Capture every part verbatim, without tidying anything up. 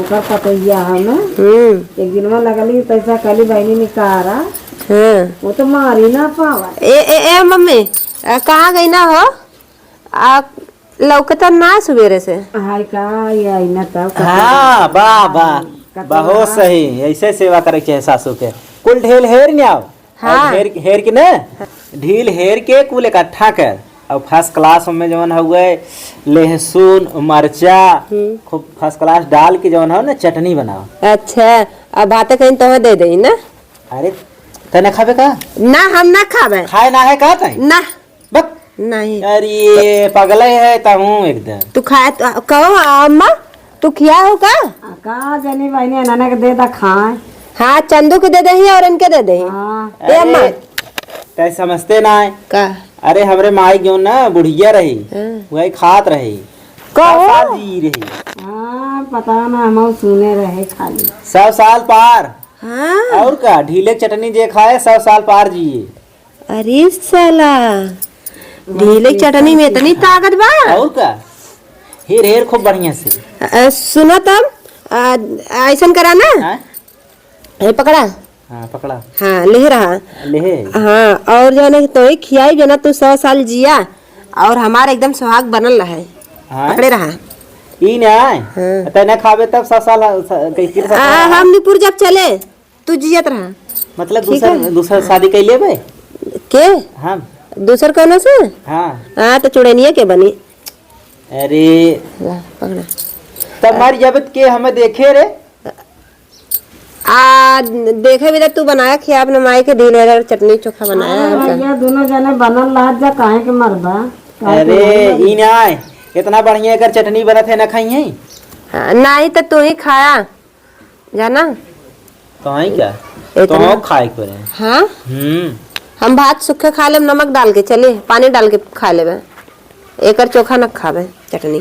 पर पतैया है ना। हम्म। एक दिन में लगली पैसा कली बहनी निकारा। हाँ। वो तो मारी ना पावा। ए, ए, ए, मम्मी, आ, कहाँ गई ना हो? आ, लौकता ना सुबेरे से। हाय का, ये आई ना तब कतई हाँ, बा, बा। कतई बहुत बा। सही, ऐसे सेवा करे के चाहे सासू के। कुल ढील हेर ने आओ। हाँ। और हेर, हेर के ना, ढील हेर के कुल इकट्ठा कर। और first class में जवन हउए, लहसुन, मरचा, हम्म। खूब first class डाल के जवन हो ना, चटनी बनाओ। अच्छा, अब भाते कहीं तोहे दे देई ना? अरे, तने खाबे का? ना, हम ना खाबे। खाए ना है का तई? ना। बक। नहीं। अरे, पगले है तहूँ एकदम। तू खाए तो, कहो अम्मा, तू खिया हो का? आ, का जानी बहनी, नाना के दे दा खाए। हाँ, चंदू के दे दही और इनके दे दही। हाँ। ए अम्मा। अरे, तै समझते ना है। का? अरे, हमरे माई क्यों ना बुढ़िया रही, हाँ। वही खात रही। कहो। सौ साल जी रही। हाँ, पता ना, हम सुने रहे खाली। सौ साल पार। हाँ। और का, ढीले चटनी जे खाए, सौ साल पार जिए। अरे साला, ढीले चटनी में इतनी ताकत बा। और का? हेर, हेर खूब बढ़िया से। अ, सुनो तब, अ, ऐसन करा ना। हाँ? ए, पकड़ा। हाँ, पकड़ा। हाँ, लेहे रहा। लेहे। हाँ, और जो है ना, तोही खियाई जो ना, तू सौ साल जिया और हमार एकदम सुहाग बनल रहे। हाँ? पकड़े रहा। ई ना आए? हाँ। तै ना खाबे तब सौ साल, स-, कैसे सौ आ, साल? हम निपुर जब चले, तू जियत रहा। मतलब ठीक दूसर, है। दूसर शादी कर लेबे? के? हम। दूसर कौनो से? हाँ। हाँ, तो चुड़ैनिया के बनी। अरे। ला, पकड़ा। तब मर जाबे त के हमें देखे रे? आ, देखे भी त तू बनाया खिया अपने माई के ढील वाला चटनी चोखा बनाया हाँ, और का? भैया, दोनों जने बनल रहत जा, काहे के मरबा? काहे के अरे, मरबा? ई ना आए। इतना बढ़िया एकर चटनी बनत है, ना खाई है? हाँ, नाही त तू ही खाया। जाना? तो है क्या? इतना तो खाए के रहे। हाँ? हम्म। हम भात सूखे खा लेब, नमक डाल के, चली, पानी डाल के खा लेबे। एकर चोखा न खाबे, चटनी।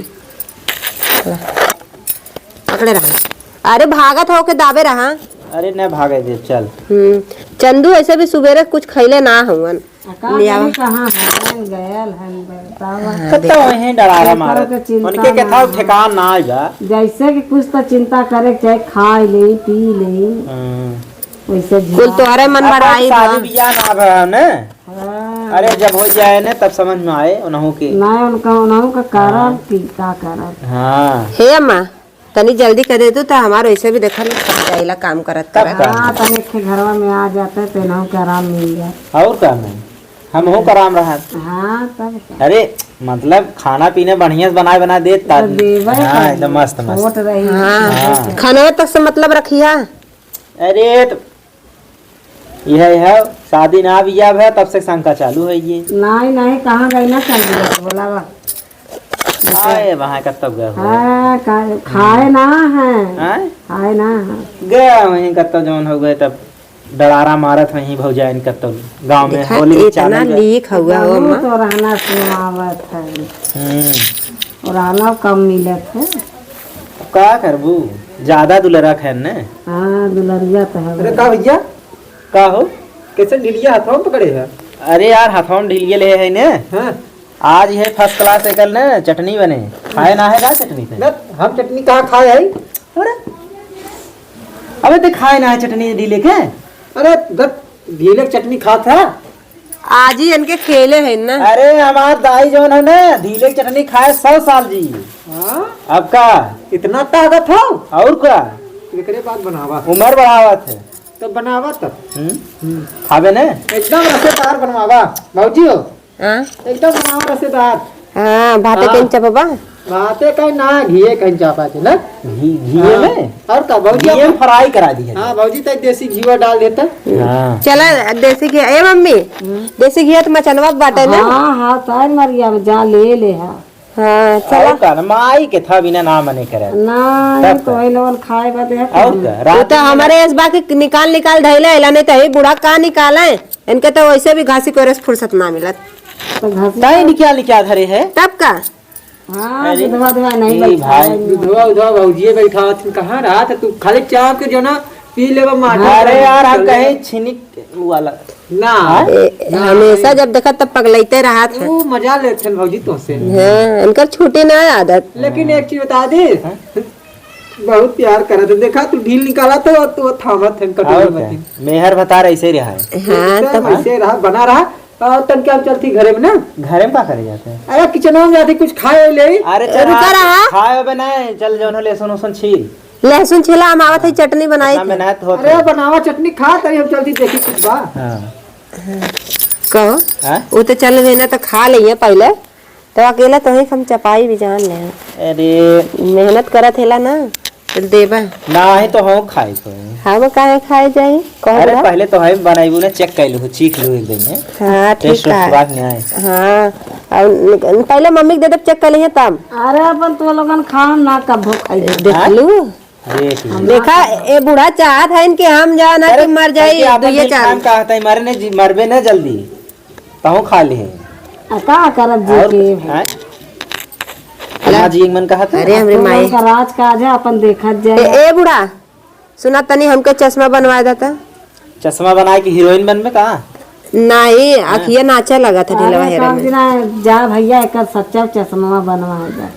पकड़े रहा। अरे, भागत हो के दाबे रहा। अरे, न भागे दे, चल। हम्म। चंदू ऐसे भी सुबेरे कुछ खैले ना हवन। आ, का लियावा। जाने कहाँ हन, गयल हन, बतावा। हाँ, कत्ता देखा। वहीं डरारा ऊपर मारत। के चिंता उनके ना केथा हो। ठेकान ना आइबा। जैसे कि कुछ तो चिंता करे के चाहे, खाए ले, पी ले। हाँ। वैसे कुल झिरा। तोहरे मन अपन बढ़ाई शादी बा। बियाह ना भा ने। हाँ। अरे, जब हो जाए ने, तब समझ में आए उनहु के। ना, उनका, उनहु का कारण हाँ। की का कारण। हाँ। हे अम्मा, तनी जल्दी कर देतू त हमार वैसे भी देखल थक जाइला काम करत तब करत। का? हाँ, तनी एक घरवा में आ जाते तो इनहू के आराम मिल जाए। और का नहीं, हमहू का आराम रहत। हाँ, तब का? अरे, मतलब खाना पीना बढ़िया से बनाए बना देत तो ता-, देवे हाँ, का एकदम मस्त, मस्त। छोट रही। हाँ। हाँ। खाना तक से मतलब रखिया। अरे, तो यह, यह शादी ना बियाह भय, तब से शंका चालू है ये। नहीं, नहीं, कहाँ गई ना कर दिया, बोला बा। आए, वहाँ कब तक गए हो? हाँ, का-, खाए ना है। हाँ? खाए ना है। गए वहीं कब तक जौन हो गए, तब डरारा मारत वहीं भौजाइन कब तक गाँव में देखा, होली इतना चालू है। लीक हुआ हो, बहुत अम्मा। तो रहना सुनावत है। हम्म। और आना कम मिलत है। अब का करबू? ज्यादा दुलरा खैर ने। हाँ, दुलरिया तो है। अरे का भैया? का हो? कैसे ढिलिया हाथवा में पकड़े है? अरे यार, हाथवा में ढिलिया ले है ने। हाँ। आज ये first class एकल ने चटनी बने। खाए ना है का चटनी ते? ना, हम चटनी कहाँ खाए है? अरे, अबे ते खाए ना है चटनी ढीले के? अरे, दत, ढीले के चटनी खात है? आज ही इनके खेले है ना। अरे, हमार दाई जौन है ना, ढीले के चटनी खाए सौ साल जी। हाँ? अब का? इतना ताकत हो? और का? एकरे बाद बनावा। उम्र बढ़ावत है। तो बनावा तब। हम्म? हम्म। खाबे ने? एकदम रसेदार बनवावा, भौजी हो। हाँ? एकदम बनावा रसेदार। हाँ, भाते हाँ। कहीं चपबा? भाते कहीं ना, घिये कहीं चापा के ना। घी, घिये हाँ। में? और का, भौजी घिये में अपन fry करा दिया हाँ, जाए। भौजी तो देसी घीवा डाल देता। हाँ। चला, देसी घी, ए मम्मी, हम्म। देसी घी तो मचनवा बाटे ना? हाँ, हाँ, तार मरिया में जा ले ले, हाँ। हाँ, चला। और का ना, माई के था बिना ना मने करे। ना, तब ये तो का? वही लोगन खाए बदे है और कहाँ? का? वो रात तो में हमारे इस बाकी निकाल, निकाल धैले अइला, नहीं तो ये बूढ़ा का निकाले? इनके तो वैसे भी घासी कोरे से फुर्सत ना मिलत। तो घासी तय निकाल, निकाल धरे है। तब का? हाँ, अरे, दूधवा, दूधवा नहीं ए बैठा भाई। है। दूधवा, उधवा भौजिए बैठा हथिन, कहाँ रहा था तू? खाली चाह के जो ना पी लेबा माठा अरे वाला। यार, हम चले। कहे छिनिक वाला। ना। हाँ? ए, ना। हमेशा जब देखा तब पगलैते रहा था। वो मजा लेते हैं भौजी तुमसे। हाँ, इनकर छूटे ना आदत। लेकिन एक चीज बता दे। हाँ? बहुत प्यार करत है। देखा, तू ढील निकाला तो, तो थामत है कटोरी और क्या? मतीन। मेहर भतार ऐसे ही रहा है। हाँ, एकदम तब ऐसे रहा, बना रहा। और तन क्या, हम चलती घरे में ना। घरे में का करे जाते हैं? अरे, किचनवा में जाते, कुछ खाए ले। अरे, चल, रुका हाँ, रहा। खाए बे ना, चल, जौन हो, लहसुन उसुन छील। लहसुन छीला, हम आवत है, चटनी बनाई इतना थी। मेहनत होत अरे, है। बनावा चटनी, खा, तभी हम चलती देखी कुछ बा। हाँ। कहो, हाँ? वो तो चल गई ना, तो खा लेइए पहले। तो अकेला तो ही हम चपाई भी जान ले। अरे। मेहनत करत हेला ना, तो देबा। नाही तो हम खाए तो। हम काहे खाए जाई? कहो अरे ना। पहले तो हम बनाइबू ना, check कर लू, चीख लू एक दिन में। हाँ, ठीक taste है। स्वाद में आए। हाँ, और पहले मम्मी के दे दे, check कर लिहे तब। अरे अपन तो लोगन खाम ना, कब खाई देख हाँ? लू। अरे एक मिनट। देखा, ए बूढ़ा चाहत है कि हम जा ना अरे, कि मर जाई, कल के आपन दुइये दिन चार। खान का हतई, मरे ने जी, मरबे ना जल्दी। तहूँ खा लिहे। आ, का करब जी और, के भाई? हैं? ला। अम्मा जी, एक मन कहा था? अरे, हमरे तो माई। लोगन का राज काज है, अपन देखत जाए। ए, ए बूढ़ा, सुना तनी, हमके चश्मा बनवा देता। चश्मा बनाए के हीरोइन बनबे का? नहीं, हाँ। अखिया नाचे लगा था ढीलवा अरे, हेरा सब में। जना जा भैया, एकर सच्चा चश्मा बनवा दे।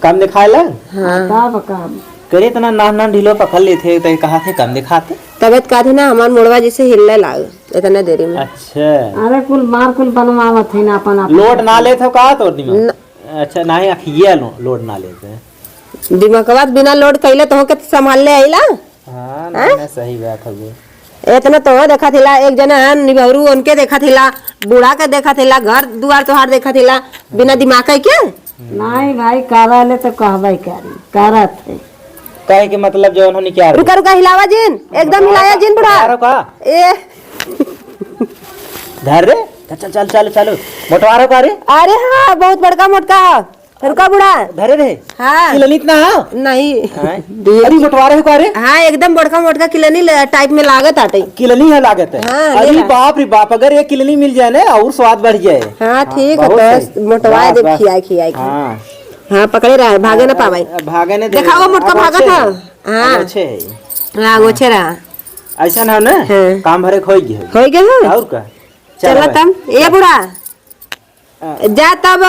कम दिखाए ला? हाँ। तब कम। करे इतना नान नान ढीलो पकड़ लेते, तो कहा थे कम दिखाते। तबियत का थी ना, हमार मुड़वा जैसे हिलने लाग इतने देरी में। अच्छा। अरे, कुल मार कुल बनवावत है ना अपन आप। लोड ना लेत हो का तोर दिमाग? न- अच्छा, नाही, अखिया लो-, लोड ना लेते हैं। दिमागवा बिना लोड कैले तो होके तो संभाल ले आइला। हाँ, हाँ? नहीं, नहीं, सही बात है ये। इतना तो देखा थिला, एक जना है निभौरू, उनके देखा थिला, बूढ़ा के देखा थिला, घर दुआर तोहार देखा थिला, बिना दिमाग के क्या? नहीं भाई, करले तो कहबे करी, करत है। कहे के मतलब जो उन्होंने क्या रुका, रुका, हिलावा जिन, एकदम हिलाया जिन बूढ़ा। बता रहो का? ए। धर रे, चल, चल, चल, चल, चल। मोटवा रहो का रे? अरे हाँ, बहुत बड़का मोटका है। रुका बूढ़ा। धरे रहे। हाँ। किलनी इतना है? नहीं। हाँ। दिए। अरे मोटवा रहे का रे? हाँ, एकदम बड़का मोटका किलनी ले-, type में लागत आटे। किलनी है लागत है। हाँ, अरे ले ला। बाप रे बाप, अगर ये किलनी मिल जाए ना, और स्वाद बढ़ जाए। हाँ, हाँ, ठीक है, बहुत तो सही। मोटवा बस, दे बस। खियाई, खियाई, खियाई। हाँ। हाँ, पकड़े रहा, भागे ना पावे। भागे ना दे। देखा वो मोटका अब भागत अच्छे है। है। हाँ। अब अच्छे है। हाँ, वो अच्छे रहा। ऐसा ना हो ना? हाँ। काम भरे खोई गए। होई गए हो? और का? चला चला भाई। तब, ए बूढ़ा। हाँ। जा तब,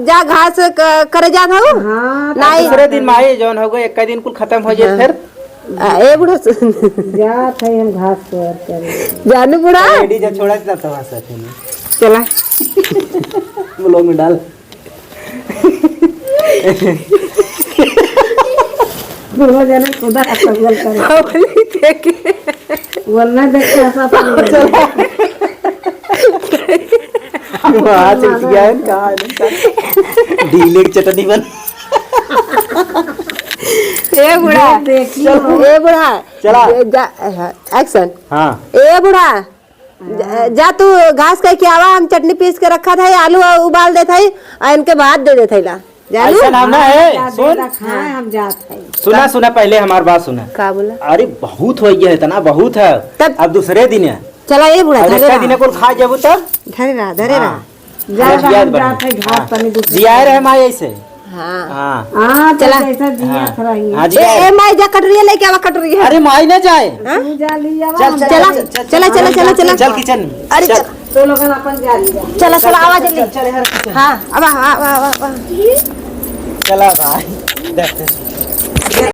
जा घास क-, करे जात हो? हाँ, नहीं। दूसरे दिन माई जौन हो गए, एक दिन कुल खत्म हो जाए हाँ। फिर। आ, ए बूढ़ा सुन। जात है हम घास तोड़ करे। जानू बूढ़ा? रेडी जा छोड़ा इतना तमाशा थे नहीं। चला। Vlog में डाल। दोनों जने खुदा का संगल करे। खौली देखे। वरना देख के हंसा था। वहाँ से उठ गया है, कहाँ है? डीले की चटनी बन। ए बूढ़ा, देखियो। ए बूढ़ा, चला। जा, हाँ, action। हाँ। ए बूढ़ा, जा, जा तू घास कह के आवा, हम चटनी पीस के रखा था, आलू उबाल देत हई, आ इनके भात दे देत हई ला। जानू? ऐसा नाम ना है, हाँ, सुन। खाए हम जात है। सुना, सुना, पहले हमार बात सुना। का बोला? अरे बहुत हो गया, इतना बहुत है। तब अब दूसरे दिन है। चला ए बूढ़ा, अब धरे एक रहा। दिन कुल खा जाबू तब। धरे रहा, धरे हाँ। रहा। जा, अब जियात हम बने। जात है, घास हाँ। पानी दूसरे जियाए रहे माई ऐसे। हाँ। हाँ। हाँ, तो चला। जैसा जियत हाँ। रही। हाँ, ए, जियाए। ए, माई जा कटोरिया लेके आवा, कटोरिया। अरे माई ना जाए। हाँ? तू जा लिया चल, चल, चला, चल, चल, चला, चला, चला, चला, चला। चल किचन। अरे चल। चल। तो लोगन अपन जा लिया। चला, चला, आवा चल, जल्दी। चल, चल, हर किचन। हाँ, आवा, आवा, आवा, आवा। चला भाई। देख, देख।